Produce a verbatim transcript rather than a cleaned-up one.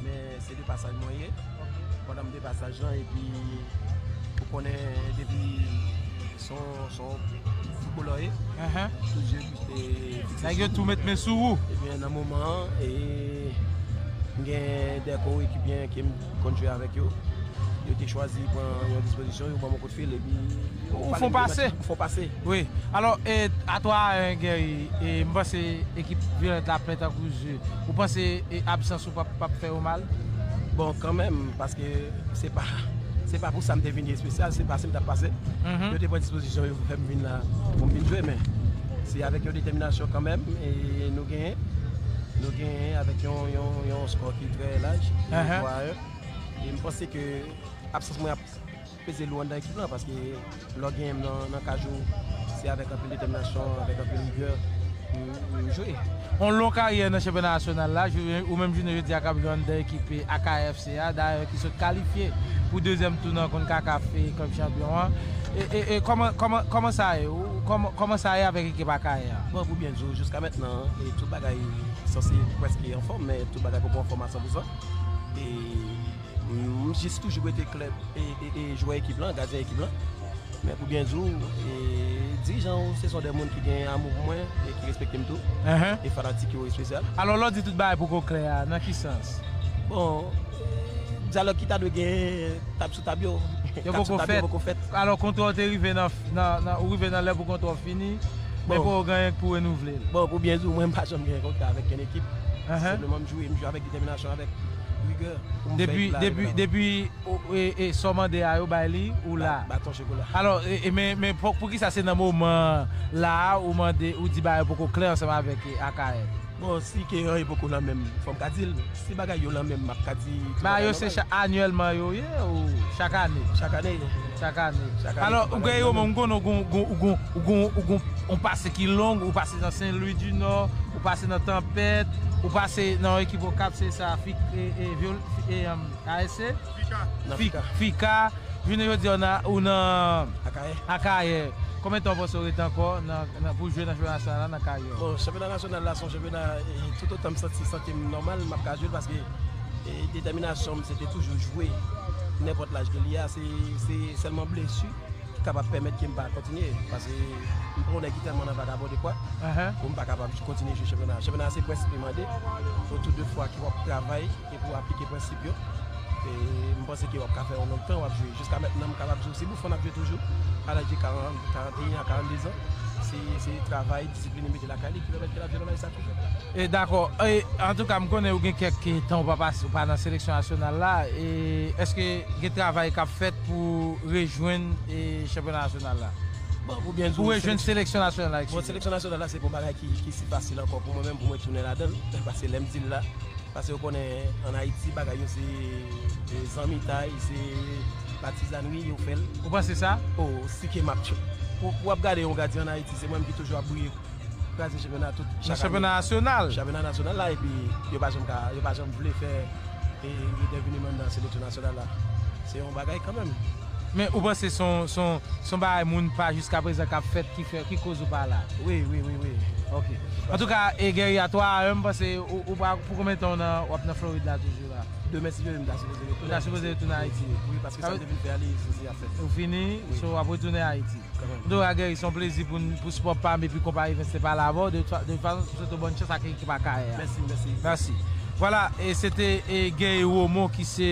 Men se de pasaj mwen ye. Pandan m de pasaj lan, epi ou konnen depi se yon, se yon foutbolè ye, tout je yo te fikse sou ou. Nèg yo tou met men sou ou. Ebyen, nan moman an, e, m gen de korekipyen ke m konn jwe avèk yo. Yo te chwazi pran yon dispozisyon, yo ban m yon kout fil, epi ou fè yon pase. Ou fè yon pase. Wi. Alò, e, a twa a en, Guerrier, e, m panse ekip Violent la plen tankou je. Ou panse, e, absans ou p ap, p ap fè yo mal? Bon, kanmenm, paske se pa, se pa pou sa m te vini espesyal, se pase m t ap pase. Yo te pran dispozisyon yo fè m vin la pou m vin jwe, men se avèk yon detèminasyon kanmenm, e nou genyen, nou genyen avèk yon, yon, yon skò ki trè laj, e twa a en. E m panse ke absans mwen ap peze lou anndan ekip lan, paske lè w genyen m nan, nan kaj ou, se avèk anpil detèminasyon, avèk anpil rigè m, m jwe. On long karyè nan chanpyona nasyonal la, ou menm jounen jodi a k ap jwe anndan ekip A K F C a, dayè ki sot kalifye pou dezyèm tou nan CONCACAF Cup Chanpyon an. E, e, e kòman, kòman, kòman sa ye? Ou, kòman, kòman sa ye avèk ekip A K an? Bon, pou byen di w, jiska mentnan, e, tout bagay sanse prèske anfòm, men tout bagay poko anfòm a san pou san. E, M jis toujou rete klèb e, e, e jwè ekip lan, gadyen ekip lan. Men pou byen di w, e, dirijan yo, se son de moun ki gen amou pou mwen e ki respekte m tou. E fanatik yo espesyal. Alò, lè w di tout bagay poko klè a, nan ki sans? Bon, e, dyalòg ki ta dwe genyen tab sou tab yo, tab sou tab yo poko fèt. Alò, kontra w te rive nan, nan, nan, ou rive nan lè pou kontra w fini, men poko gen anyen pou renouvle l. Bon, pou byen di w, mwen, m pa janm gen kontra avèk kenn ekip. Senpleman, m jwe, m jwe avèk detèminasyon, avèk rigè pou m fè ekip la rive la. Depi, depi, depi, e, e, sa w mande a, yo bay li, ou la. Baton chokola. Alò, e, e, men, men pou, poukisa se nan moman la a ou mande, ou di bagay poko klè ansanm avèk, e, A K F? Bon, si ke anyen poko nan men m, fò m ka di l. Si bagay yo nan men m, m ap ka di tout bagay nòmal. Bagay yo se cha-, anyèlman yo ye ou chak ane? Chak ane. Chak ane. Chak ane, tout bagay yo nan men m. Alò, ou gen yon moman, m konnen ou gon, gon, ou gon, ou gon, ou gon yon pase ki long, ou pase nan Sen Lwi di Nò, ou pase nan Tanpèt, ou pase nan yon ekip Okap, se sa, Fik-, e, e, Vyol-, e, um, A S C? Fika. Nan Fika. Fika. Jounen jodi a, ou nan, ou nan Akayè. Akayè. Konbyen tan w panse w rete ankò nan, nan, pou jwe nan chanpyona nasyonal la nan karyè w? Bon, chanpyona nasyonal la se yon chanpyona, e, toutotan m santi sante m nòmal, m ap ka jwe l paske, e, detèminasyon m se te toujou jwe nenpòt laj ke li ye a, se, se sèlman blesi ki kapab pèmèt ke m pa kontinye. Paske m pa yon nèg ki tèlman nan vagabonde kwa pou m pa kapab kontinye jwe chanpyona. Chanpyona se prensip li mande, pou tou de fwa ke w ap travay e pou aplike prensip yo. E m panse ke w ap ka fè yon long tan w ap jwe. Jiska mentnan, m kapab di w, si Buffon ap jwe toujou, a laj de karant, karant e en a karannde zan, se, se travay, disiplin li mete lakay li ki pèmèt ke l ap jwe nan laj sa toujou. E dakò. E, antouka, m konnen ou gen kèk tan ou pa pase, ou pa nan seleksyon nasyonal la. E èske gen travay k ap fèt pou rejwenn, e, chanpyona nasyonal la? Bon, pou byen di w, pou rejwenn seleksyon nasyonal la, eskize. Bon, seleksyon nasyonal la, se pa yon bagay ki, ki si fasil ankò pou mwen menm, pou mwen tounen ladan l. Paske lè m di l la, paske w konnen, ann Ayiti, bagay yo se, se zanmitay, se patizanri, yo fè l. Ou panse sa? O, si ke m ap, pou, pou w ap gade yon gadyen ann Ayiti, se mwen menm ki toujou ap briye kraze chanpyona tout, chak ane. Nan chanpyona nasyonal? Chanpyona nasyonal la, epi yo pa janm ka, yo pa janm vle fè, e, entèvini m anndan seleksyon nasyonal la. Se yon bagay kanmenm. Men ou panse se yon, se yon, se yon bagay moun pa jiska prezan k ap fèt ki fè, ki koz ou pa la? Wi, wi, wi, wi. Ok. Antouka, e, Guerrier, a twa a en, m panse ou, ou pa, pou konbyen tan w nan, w ap nan Florid la toujou la? Demen, si Dye vle, m ta sipoze retounen. Ou ta sipoze retounen Ayiti? Wi, paske sa m te vin fè a, li, se, se ap fèt. Ou fini, so w ap retounen Ayiti. Kanmenm. Antouka, Guerrier, se yon plezi pou n, pou Sport Pam epi konpayi Events te pale avè w. De tout fa-, de tout fason, m swete w bòn chans ak ekip Akayè a. Mèsi, mèsi. Mèsi. Vwala, e se te, e, Guerrier Romo ki se